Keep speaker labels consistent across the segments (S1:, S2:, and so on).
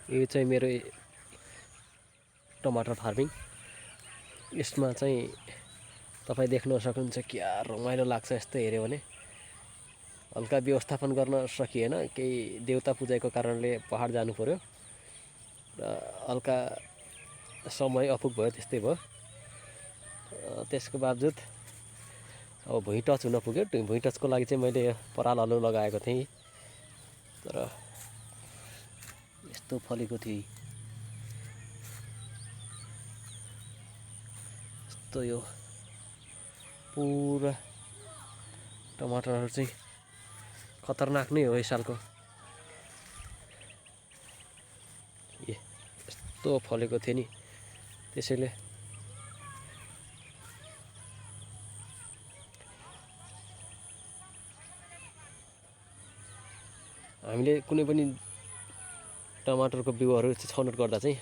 S1: यो चाहिँ मेरो टमाटर फार्मिङ। यसमा चाहिँ तपाईँ देख्न सक्नुहुन्छ क्या रमाइलो लाग्छ। यस्तो हेऱ्यो भने हल्का व्यवस्थापन गर्न सकिएन, केही देउता पूजाको कारणले पहाड जानु पर्यो र हल्का समय अपुग भयो, त्यस्तै भयो। त्यसको बावजुद अब भुइँ टच हुन पुग्यो। भुइँ टचको लागि चाहिँ मैले पराल आलु लगाएको थिएँ, तर यस्तो फलेको थियो। यस्तो यो पुरा टमाटरहरू चाहिँ खतरनाक नै हो यससालको। यस्तो फलेको थियो नि, त्यसैले हामीले कुनै पनि टमाटरको बिउहरू छनौट गर्दा चाहिँ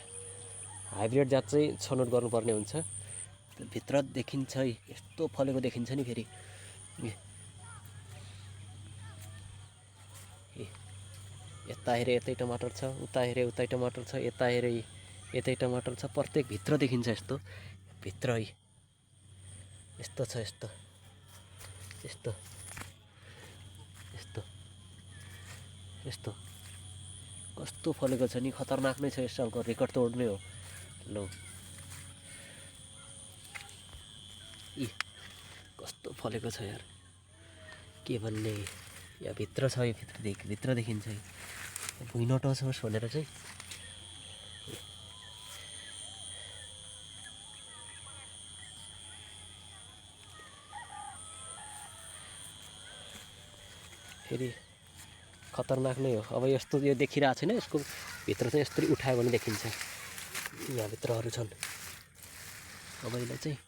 S1: हाइब्रिड जात चाहिँ छनौट गर्नुपर्ने हुन्छ। भित्र देखिन्छ यस्तो फलेको देखिन्छ नि। फेरि यता हेरे यतै टमाटर छ, उता हेरे उतै टमाटर छ, यता हेरे यतै टमाटर छ। प्रत्येक भित्र देखिन्छ यस्तो भित्रै यस्तो छ। यस्तो यस्तो यस्तो यस्तो कस्तो फलेको छ नि, खतरनाक नै छ। यस सालको रेकर्ड तोड्ने हो। ल कस्तो फलेको छ यार, के भन्ने। यहाँ भित्र छ, यो भित्र देखिन्छ। भुइँ नटच होस् भनेर चाहिँ फेरि खतरनाक नै हो। अब यस्तो यो देखिरहेको छैन, यसको भित्र चाहिँ यस्तरी उठायो भने देखिन्छ। यहाँ भित्रहरू छन्। अब यसलाई चाहिँ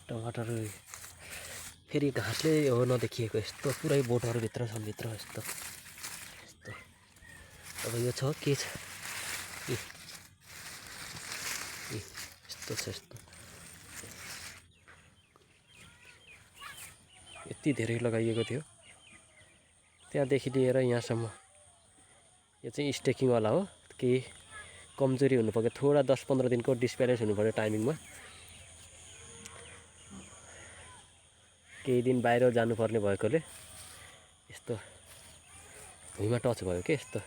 S1: टमाटर फेरि घाँसले हो नदेखिएको, यस्तो पुरै बोटहरू भित्र छन्। भित्र यस्तो यस्तो अब यो छ के छ, यस्तो छ। यस्तो यति धेरै लगाइएको थियो त्यहाँदेखि लिएर यहाँसम्म। यो चाहिँ स्टेकिङवाला हो। केही कमजोरी हुनु पर्यो, थोडा 10-15 दिनको डिस्ब्यालेन्स हुनु पर्यो टाइमिङमा। केही दिन बाहिर जानुपर्ने भएकोले यस्तो भुइँमा टच भयो के यस्तो।